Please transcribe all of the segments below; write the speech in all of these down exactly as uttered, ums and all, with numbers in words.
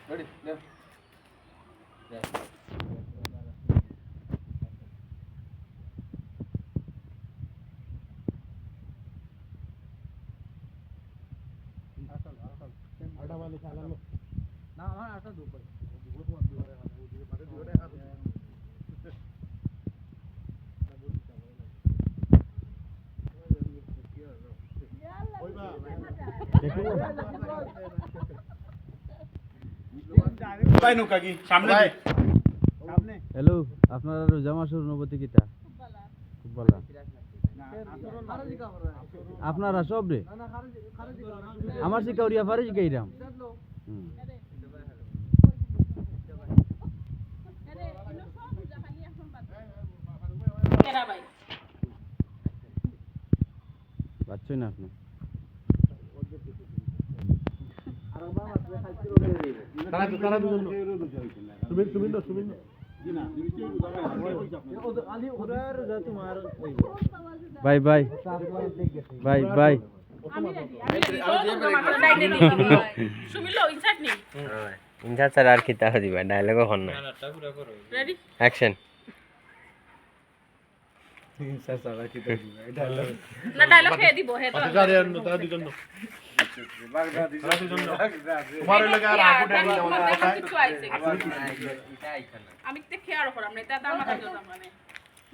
Ready, যাও। যাও। আটা বালি চালানো। না, আমার আটা দুপুর। ভাই, নৌকা কি সামনে ভাই। হ্যালো, আপনারা রোজা মাসের অনুভূতি কিতা? খুব ভালা। আপনারা সব রে? আমার শিকাউরিয়া ফারে শিখাইরাম। হুম। বাচ্চাই না আপনি। তারা তো, তারা দুজন। সুমিন, সুমিন না, সুমিন না। Bye, bye. Bye, bye. আমি ready, আমি ready। সুমিন লো, insert নি। Insert ছাড়া আর কিতা দিবা? Dialogue অখন না। Ready? Action। না, dialogue হে দিব, হে তো। আচ্ছা, তারা দুজন না। তারা দুজন না। তোমার ওই লাগে আর আগুন আর আমার মাথায় কিচ্ছু আইছে। আমি তো খেয়াল করাম না, এটা তো আমার কাছে মানে।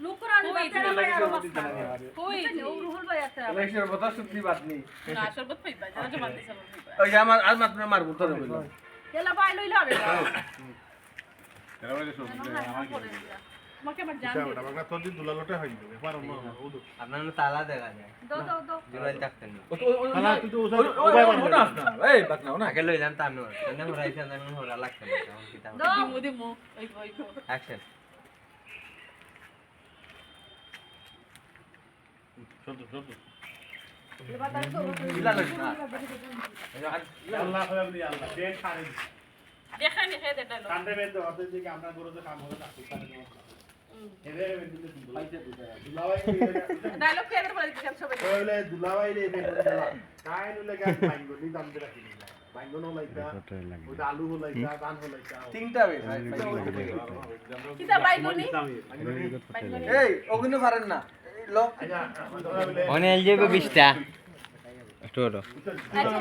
লোক করে আনবে, কই আপনারা যে? আমার অবস্থা। কই যে? ও রুহুল ভাই আছে। ইলেকশন কথা শুনতে বাদ নেই। না, শরবত পাইবা, যারা জমা দিছে, শরবত পাইবা। ওই যে আমার, আর মাত্র মারবো, তোর বললাম। কেলা ভাই লইলে হবে না। এরা বলে সব না, না, আমার না, কি? পরে দিয়া। তোমাকে আমার জান কিতা দিবে। ওটা বাংলা তোর দিন দুলালটা হয়ে যাবে। পারো না, ও তো। আপনার না তালা দেখা যায়। দাও, দাও, দাও। দুলাল থাকতেন না। ও তো, ও, ও, তালা ও, তুই তো ও, ওসাই ও, ও, উবাই ও, পারবি ও না। না, না, এই, বাদ না, ও না। আগে লইলাম তার নয়। তাহলে আমরা এখানে আমি ওরা লাগছে না। তখন কিতা হবে? দাও। দিমু, দিমু। ওই, ওই, ওই। Action। শোন তো, শোন তো। আল্লাহ, আল্লাহ, আল্লাহ। দেখেন, দেখে দেখাইলো। কান্দে বেদ হতে যে আমরা গরু তো কাম হবে না, হুম। এভাবে বেদ দিলে দুলাভাই। Dialogue কে এদের বলে দিচ্ছেন সবাই। ওই বলে দুলাভাই রে, বেদ দিলা। কাই নলে গান বাইঙ্গো, নি দাম দিয়ে রাখি দিলা। বাইঙ্গন হলাইতা, ওটা লাগে। ওটা আলু হলাইতা, ধান হলাইতা। তিনটা বে, ভাই, তিনটা ভাই, বে। তিনটা বে। কিতা বাইঙ্গনি? বাইঙ্গনি। এই, ওগুলো পারেন না। এই, লো। অনে এল যাইব বিশটা। একটু ওঠো। আচ্ছা।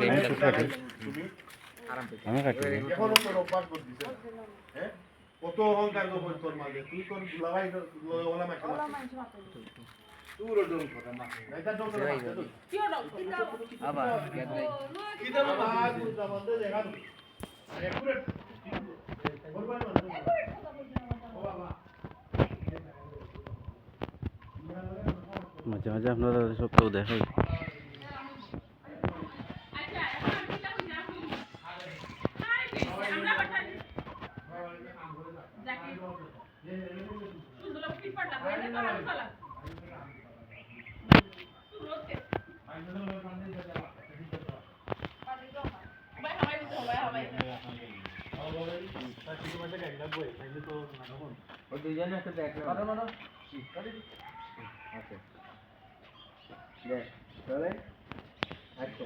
আমি কাটি দেব। এখনো তোর অভ্যাস করছিস না। হ্যাঁ? কত অহংকার গো তোর মাঝে। তুই তোর দুলাভাই, দুলাভাই ওলা মাকে মারছিস। ওলা মাকে মারছিস। তুই ওর ডং কথা মারছিস। এটা ডং কথা মারছিস। কি ওর ডং কথা? আবার, গেট নাই। কি দেবো? আবার, বুঝলাম, আমাদের দেখা নেই। মাঝে মাঝে আপনারা সব তো দেখাই। ওই দুইজনে একটা দেখ না। মারো, মারো। আচ্ছা। দেখ, তাহলে? আচ্ছা।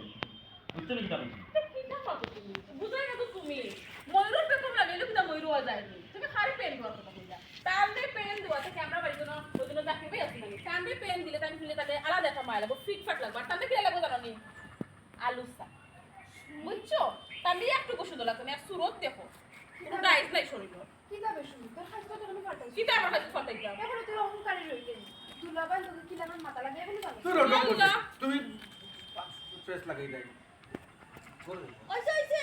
বুঝছো নি কিতা কইছি? কিতা কিতা মাতো তুমি? বুঝাই না তো তুমি। ময়ূরর পেখম লাগাইলে কিতা ময়ূর হওয়া যায় নি? তুমি খালি প্যান্ট দেওয়ার কথা কইলা। তার যে প্যান্ট দেওয়া থাকে আমরা বাড়িতে না, ওই জন্য জাকির ভাই আছে না। তার যে প্যান্ট দিলে, তার খুলে তাতে আলাদা একটা মায়া লাগবো, ফিটফাট লাগবো। আর তাতে কিতা লাগবো জানো নি? আলু চা। বুঝছো? তার একটু গোসল লাগতো না, এক সুরত দেখো। কোনো ডায়েট নাই শরীরে। কিতা বে সুমি? তোর খাইছ কত কোনো ফাটাইছ? কিতা আমার খাইছ ফাটাইতাম? এখন তোর অহংকারী রইলে। দুলাভাই তোকে কি লাগান মাথা লাগে এখনো জানো? তুই রটক করছিস। তুমি ফ্রেশ লাগাই দেয়। ওইসে, ওইসে,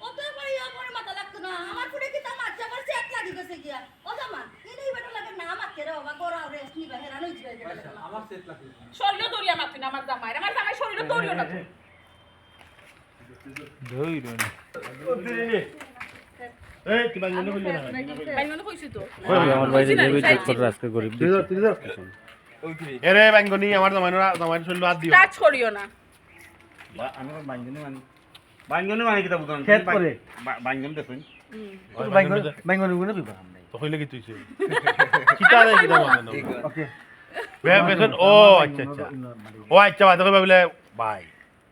অত করে ইয়া করে মাথা লাগতো না। আমার ফুটে কিতা মারছে, আমার সেট লাগি গেছে গিয়া। ও জামা, এই নেই বেটা লাগে না, আমার কেরে বাবা, গোড়া রেস্ট নিবা, হেরান হইছে। আচ্ছা, আমার সেট লাগি। শরীরে দৌড়িয়া মারতি না আমার জামাই, আমার জামাই শরীরে দৌড়িও না তুই। ধইরো না। এই, তুই বাইঙ্গনি বললি না। বাইঙ্গনি কইছি তো। ওই, আমার বাইরে কইছি না, যাবে, চাইছি। ঠিক করে আজকে গরিব তুই ধর, দুঃখী। তুই ধর। এরে বাইঙ্গনি, আমার জামাইরা, জামাইর শরীরে হাত দিও। টাচ করিও না। বা-, আমি বাইঙ্গনি মানি। বাইঙ্গনি মানি কিতা বুঝান? খেত করে। বা-, বাইঙ্গনি দেখুন। হুম। ওই বাইঙ্গনি, বাইঙ্গনি গুলো বিবা আমরা। তো কইলে কি তুই সে? কিতা রে, কিতা মানে? ওকে। বে-, বেতন, ও, আচ্ছা, আচ্ছা। ও, আচ্ছা, বাদ করে ভাবলে, ভাই।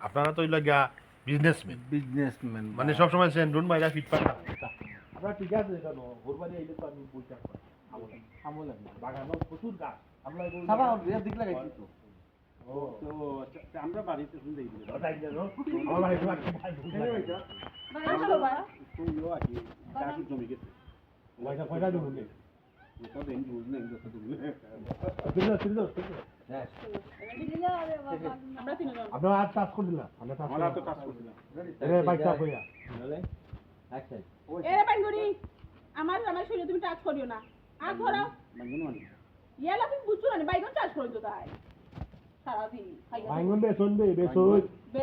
আপনারা তো অইলা গিয়া বিজনেসম্যান। বিজনেসম্যান মানে বা সবসময় সেন্ডুন বাইরা ফিটফাট থাকে। না, ঠিক আছে, এটা নো, ওর বাড়ি আইলে তো আমি বলতে পারবো। আমল লাগে। আমল লাগে। বাগানো প্রচুর গাছ। আমরা এগুলো সাবা, ওর বিরাট দিক লাগাইছি তো। ও। তো, আচ্ছা, তা আমরা বাড়িতে শুনতে এই দিকে। ওটাই জানো। আমার ভাই তোমার কি ভাই বুঝ লাগে। বাগান ভালো বা? তো ইয়ে আর কি, চাষের জমি গেছে। পয়সা, পয়সা দেবো নে। ওটা তো এমনি বুঝলে, এমনি তো তুমি। তুলে দাও, তুলে দাও, তুলে দাও। হ্যাঁ। আমরা তিনজন। আমরা আর touch করছি না, আমরা touch আমরা করছি তো না। Touch করছি না। এরে, বাইক চাপ হইয়া। তাহলে? Action। এরে, বাইঙ্গুরি, আমার, আমার শরীরে তুমি touch করিও না। আর ধরো। বাইঙ্গুন মানে? ইয়ালা তুমি বুঝছো না, বাইঙ্গুন চাষ করো তো তাই। সারাদিন খাইয়া বাইঙ্গুন বেসন দে, বেসন। বেসন।